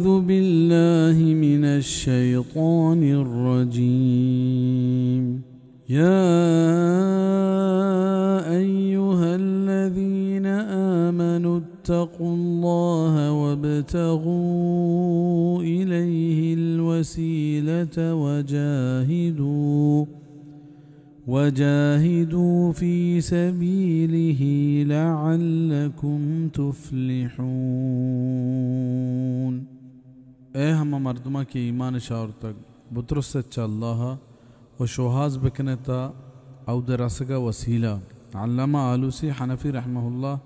بالله من الشيطان الرجيم. يا أيها الذين آمنوا اتقوا الله وابتغوا إليه الوسيلة وجاهدوا وجاهدوا في سبيله لعلكم تفلحون. اے ہما مردماں کہ ایمان شارتگ، بترسیت چہ اللہ ءَ و شوہاز بکنیت اود ءَ رسگ ءِ وسیلہ۔ علامہ آلوسی حنفی رحمہ اللہ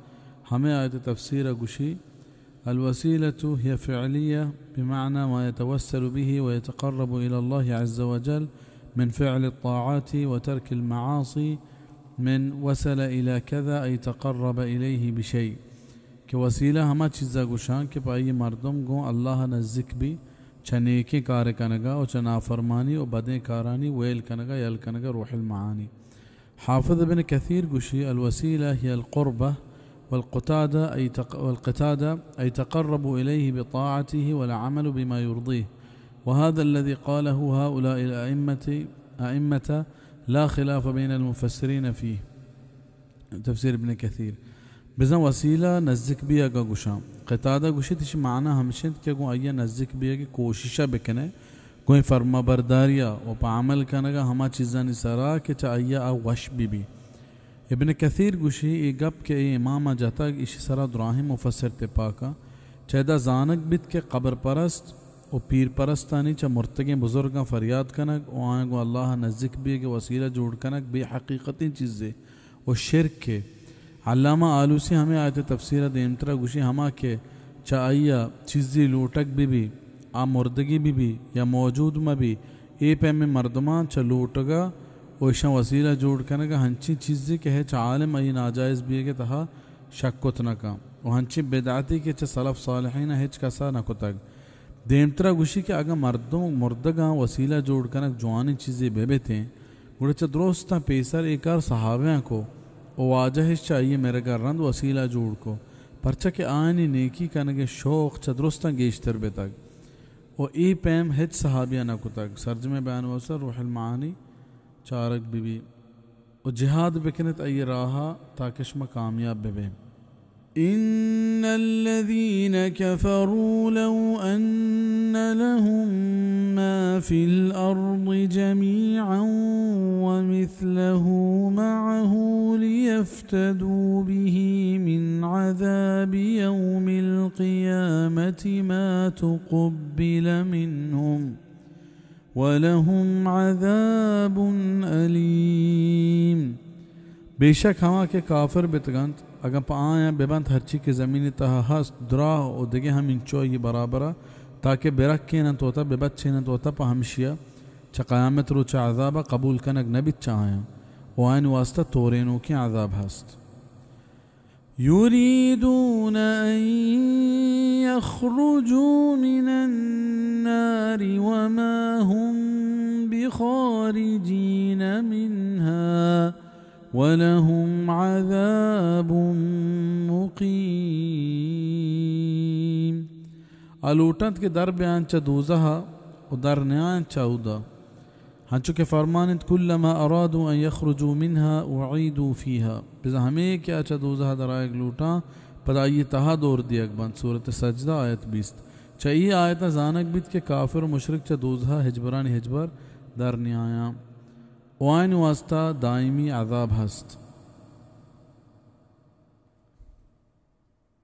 ہمے آیت ءِ تفسیر ءَ گوشی، الوسيلة هي فعلية بمعنى ما يتوسل به ويتقرب إلى الله عز وجل من فعل الطاعات وترك المعاصي، من وصل إلى كذا أي تقرب إليه بشيء، کہ وسیلہ ہما چیزا گوشاں کہ پہ آئی مردم گوں اللہ نزیک بی، چہ نیکیں کار کنگا و چہ نافرمانی و بدیں کارانی ویل کنگا، یل کنگا۔ روح المعانی۔ حافظ ابن کثیر گوشی، الوسیلہ هي القربة والقتادة أي تق-، والقتادة أي تقرب إليه بطاعته والعمل بما يرضيه، وهذا الذي قاله هؤلاء الأئمة، أئمة لا خلاف بين المفسرين فيه۔ تفسیر ابن کثیر۔ بزاں وسیلہ نزیک بیگ ءَ گوشاں۔ قتادہ گوشیت، ایشی معنی ہمش انت کہ گوں آئی ءَ نزیک بیگ ءِ کوشش ءَ بکن ئے، گوں فرمانبرداری ءَ و پہ عمل کنگ ءَ ہما چیزانی سرا کہ چہ آئی ءَ آ وش بہ بی۔ ابن کثیر گوشی، اے گپ کہ اے امام ءَ جتگ، ایشی سرا دراہیں مفسر تپاک اَنت۔ چہ ادا زانگ بیت کہ قبر پرست و پیر پرستانی چہ مرتگیں بزرگاں فریاد کنگ و آیاں گوں اللہ ءَ نزیک بیگ ءِ وسیلہ جوڑ کنگ بے حقیقتیں چیزے و شرکے۔ علامہ آلوسی ہمے آیت ءِ تفسیر ءَ دیمترا گوشی، ہما کہ چہ آئی ءَ چیزے لوٹگ بہ بی، آ مردگی بہ بی یا موجود مہ بی، اے پیمیں مردماں چہ لوٹگ ءَ و ایشاں وسیلہ جوڑ کنگ ءَ ہنچیں چیزے کہ ہچ عالم آئی ناجائز بیگ ءِ تہا شک کت نہ کن و ہنچیں بدعتے کہ چہ سلف صالحین ءَ ہچ کس ءَ نہ کتگ۔ دیمترا گوشی کہ اگاں مردم مردگاں وسیلہ جوڑ کنگ جوانیں چیزے بہ بیتیں، گڑا چہ درستاں پیسر اے کار صحابیاں کو و واجہ اش چہ آئی ءِ مرگ ءَ رند وسیلہ جوڑ کو، پرچا کہ آیانی نیکی کنگ ءِ شوق چہ درستاں گیشتر بیتگ و اے پیم ہچ صحابی ءَ نہ کتگ۔ سرجمیں بیان ءِ واستہ روح المعانی چارگ بہ بی و جہاد بکنت آئی راہ ءَ تاکہ شما کامیاب بہ بئے۔ إن الذين كفروا لو أن لهم ما في الأرض جميعا ومثله معه ليفتدوا به من عذاب يوم القيامة ما تقبل منهم ولهم عذاب أليم۔ بے شک ہما کہ کافر بتگنت، اگاں پہ آیاں ببنت ہرچی کہ زمین تہا ہست، دراہ و دگہ ہم انچو آئی برابرا، تاکہ برکیننت وتا، ببچیننت وتا پہ ہمشیا، چہ قیامت روچ عذابا قبول کنگ نہ بیت چہ آیاں، و آیانی واسطہ تورینوکیں عذاب ہست۔ يريدون أن يخرجوا من النار وما هم بخارجين منها ولهم عذاب مقيم۔ آ لوٹنت کہ در بیان چہ دوزہ و در نیاینت چہ اودا۔ ہنچو کہ فرمان انت، كلما أرادوا أن يخرجوا منها أعيدوا فيها، بزاں ہمے کہ آ چہ دوزہ درآیگ لوٹاں، پدا آئی تہا دور دیگ بنت۔ سورت سجدہ، آیت بیست۔ چہ اے آیتاں زانگ بیت کہ کافر و مشرک چہ دوزہ ہچبرانی ہچبر در نیایاں و آیانی واسطہ دائمی عذاب ہست۔